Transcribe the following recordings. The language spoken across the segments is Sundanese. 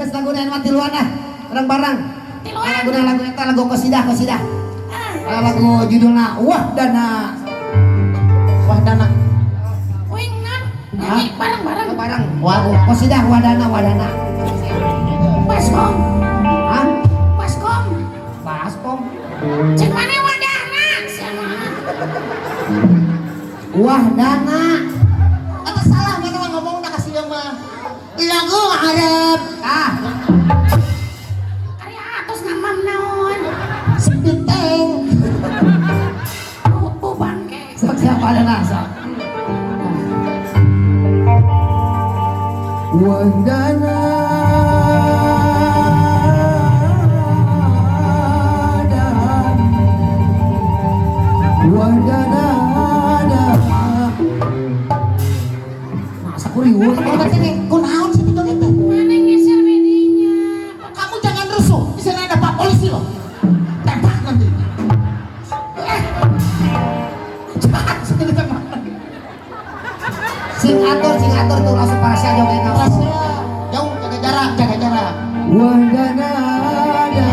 Geus lagu na mah tiluan ah. Bareng-bareng. Tiluan. Lagu na lagu eta lagu kosidah kosidah. Ah, Lagu judulna Wahdana. Wahdana. Uing nan. Nyanyi bareng-bareng. Bareng. Lagu kosidah Wahdana Wahdana. Baskom. Hah? Baskom. Baskom. Cek mana wadahna? Siapa? Wahdana. Atau salah mana mah ngomongna ka sia mah. Lagu Arab. Ah, Karya atos ngamam naon? Sepiteng. Bu bangke. Sok siapa dana sok. Wahdana dan Wahdana dan. Masa kuriweuh Obat sini, kunaon sih joget teh? Mana ngeser bedinya? Kamu jangan rusuh, di sana ada pak polisi loh. Tembak nanti. Eh, jahat sih tembak. Sing atur tuh langsung para sia joget. Rahasia, jauh jaga jarak, jaga jarak. Wahdana dan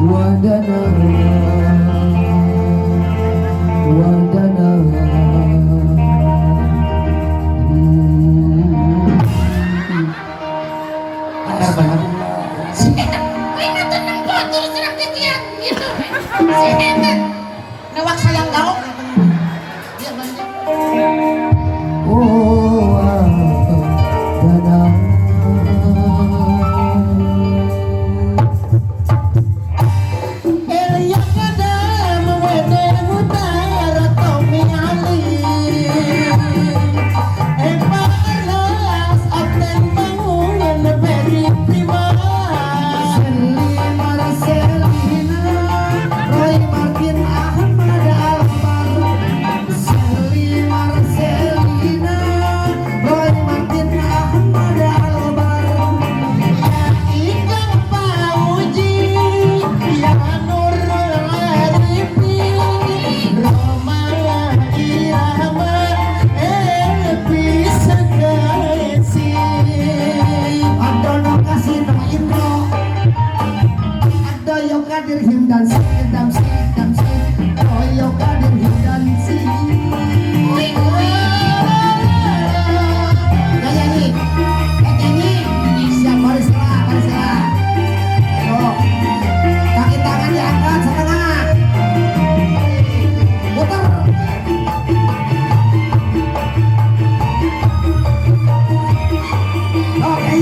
Wahdana Wahdana. Benar benar. Uing atuh nempo terus terang titian gitu. Si eta. Newak sayang gaok. Dia banyak. Oh, Wahdana. Shelly Marcelina, Roy Martin Ahmad Albar. Shelly Marcelina, Roy Martin Ahmad Albar. Ikang Pauji, ya Nurul Arifin, Roma Irama, Elvi Sekaisi. Adono Kasino Indro, Adoyo Kadir Himdan Si Dam Si Dam Si, Royo Kadir Himdan Si. Uing uing. Ya nyanyi, eh nyanyi, siap baris lah, baris lah. Sok, kaki tangan diangkat setengah, putar. Oke.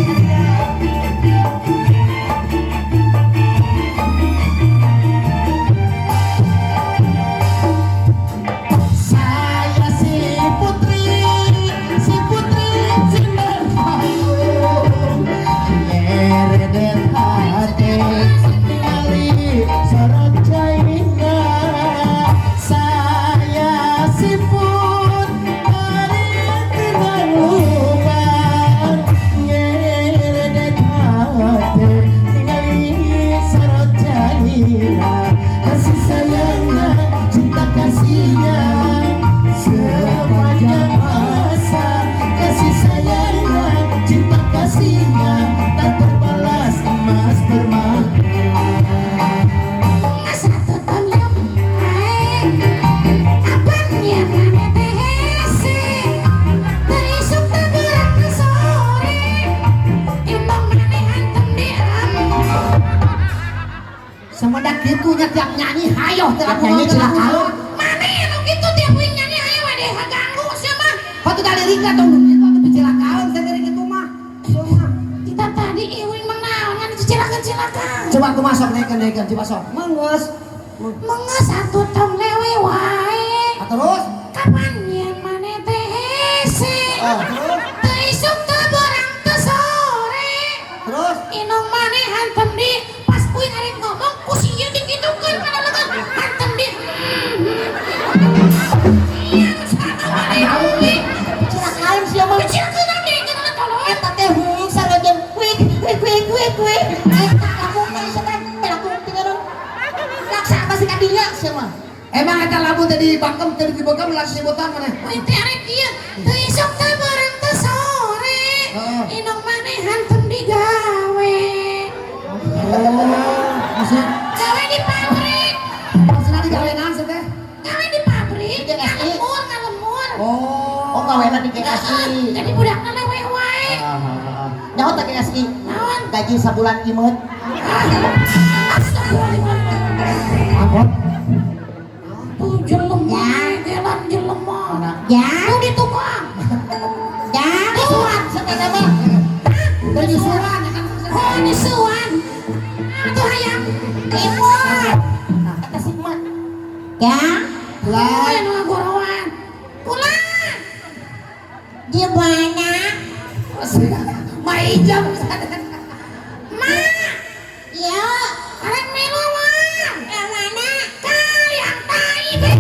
Saya si putri Cinderpayung, ngeredet hati, ningali sorot cairnya. Saya si putri tina lubang, ngeredet hati, ningali sorot cairnya. Kasih sayangnya, cinta kasihnya, sepanjang masa. Kasih sayangnya, cinta kasihnya, tak terbalas emas permata. Masa tuh yuk. Ae. Kapan ya mana teh hese? Teu isuk teu beurang teu sore. Indong maneh hantem di ambo. Semendak gitunya tiap nyanyi hayoh teu Tiap nyanyi cilaka. Maneh anu kitu tiap uing nyanyi hayo we deh ganggu sia mah. Patut da lirikna tong itu atuh picilakaeun saya lirik itu mah. Semua. Kita tadi uing mah naon ngan cicilakeun-cilakan. Coba aku masuk naikkan naikkan coba sok. Menges. Menges atuh tong lewe wae. Ah, terus? Kapan yen maneh teh hese? Oh, terus? Teu isuk teu beurang teu sore. Terus? Inong maneh hantem di pas uing arek ngomong ku si ieu dikitukeun kana leungeun hantem di. Iya, saha maneh uing. Cilakain sia mah. Kecilkeun deui kana tolong. Eta teh hung sarajan wik wik wik wik wik. Eta laku ka setan, teh laku tinggal. Laksa masih kadinya sia mah. Emang eta lamun teh di bangkem teh di bangkem langsung nyebutan mana? Wih teh arek ieu teu isuk teu bareng teu sore. Heeh. Indung maneh hantem digawe. Oh, maksudnya Gawe di pabrik. maksudnya digawe naon sih teh? Gawe di pabrik. Di GSI. Ngalemur, ngalemur. Oh. Oh, gawena di GSI. Jadi budakna leweh wae. Nyaho teh GSI. Naon? Gaji sabulan imeut. Astagfirullahaladzim. Angkot. Tuh jelema, gelan jelema. Ya. Tuh di tukang. Ya, surat setengah mah. Penyusuran ya kan. Oh, nyusuan. Atuh hayang. Imut. Kata si emak. Ya, Lah, Oh, nu ngagorowan. Pulang. di mana? Maijam. Ma, Ya, arek milu mah. yang mana? Kayang tai be.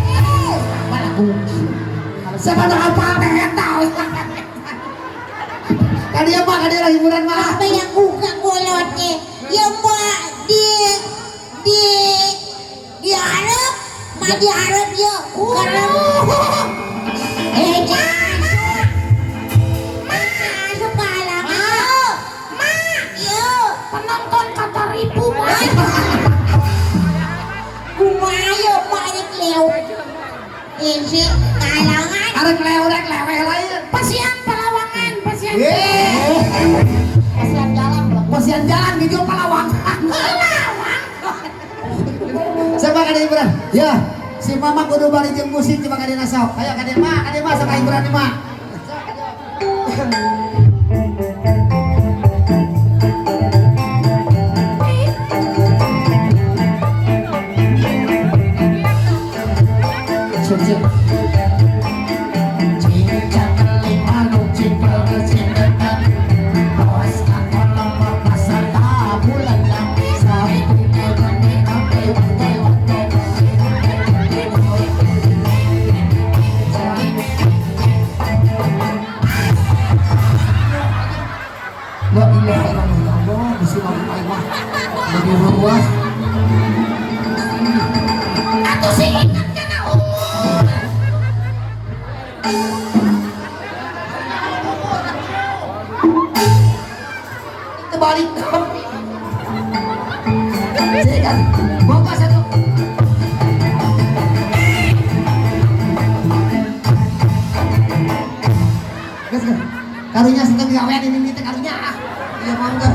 Siapa nu hafal teh eta. Kadieu mah kadieu lah hiburan mah. Apa yang buka kolotnya? Ya mak di di di Arab, mak di Arab ya. Karena eh jangan. Masuk kalang. Ma, Yo, penonton kata ribu mah. kumaha mak rek leo. Isi kalangan. Arek leo rek leweh lain. Pasian palawangan, pasian. Ye. Kasihan jalan lah. Pasian jalan gitu palawangan. Lawang. Siapa kadieu hiburan? Ya, si mama kudu bari jeung musik coba kadieu sok. Ayo kadieu mah, kadieu mah sok hiburan mah. Cek cek. La ilaha illallah ya Allah, bisi mama aing mah. Lebih luas. Atuh sih ingat kana umur. Terbalik. Sini kan. Bawa satu. Gas, gas. Karunya sedang gawean ini teh karunya ah. Iya mangga.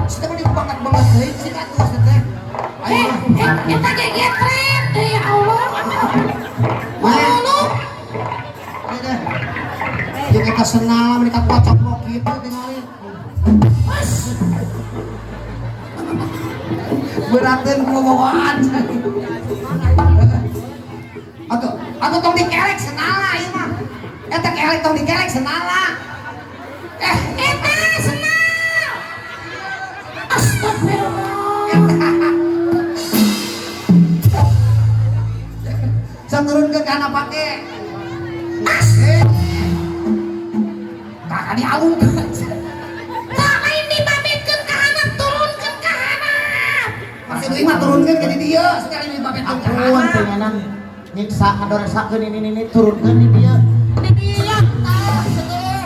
Sedang ini banget banget deui sih atuh teh. Eh, Ayo. eh, eta gegetret deh ya Allah. Mana? Malu. Ini deh. Jeung eta senal mereka kuat coplok gitu tingali. Mas, Berateun ku bawaan. Atuh, atuh tong dikerek senala ieu mah. Eta kerek tong dikerek senala. Eh, eta senal. Astagfirullah. Saya turun ke kana pake. Eh. Kakak dialungkeun. Tak lain dibabitkeun ka handap, turunkeun ka handap. Maksud ieu mah turunkeun ke di dieu, sekali dibabitkeun ka Ampun, handap. pengenan nyiksa ngadoresakeun ini turunkeun di dieu. Di dieu tah seteh.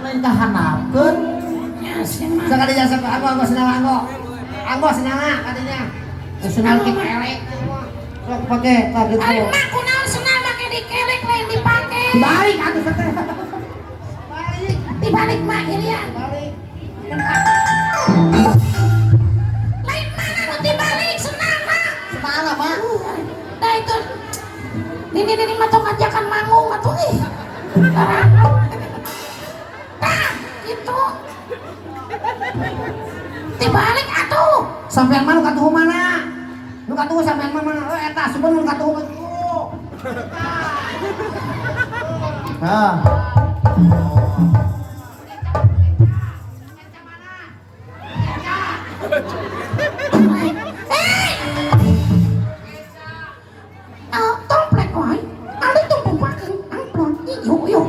Lain kahanapkeun. Ya sih mah. Sekali jasa anggo anggo senala anggo. Anggo senala katanya. Senal ke kelek. Sok pake tah gitu. Ari mah kunaon senal make dikelek lain dipake. Balik atuh seteh. Balik, Dibalik mah Irian. balik. Lain mana nu dibalik senal mah. Senala mah. Nah itu Nini nini mah tong ngajakan manggung atuh ih. Tah, gitu. Dibalik atuh. Sampean mah nu katuhu mana? Nu katuhu sampean mah mana? Oh eta sumpah nu katuhu mah kitu. Hah. Eh! Ah, tomplek wae. Ali tumpung pakeun amplon. Iyo iyo.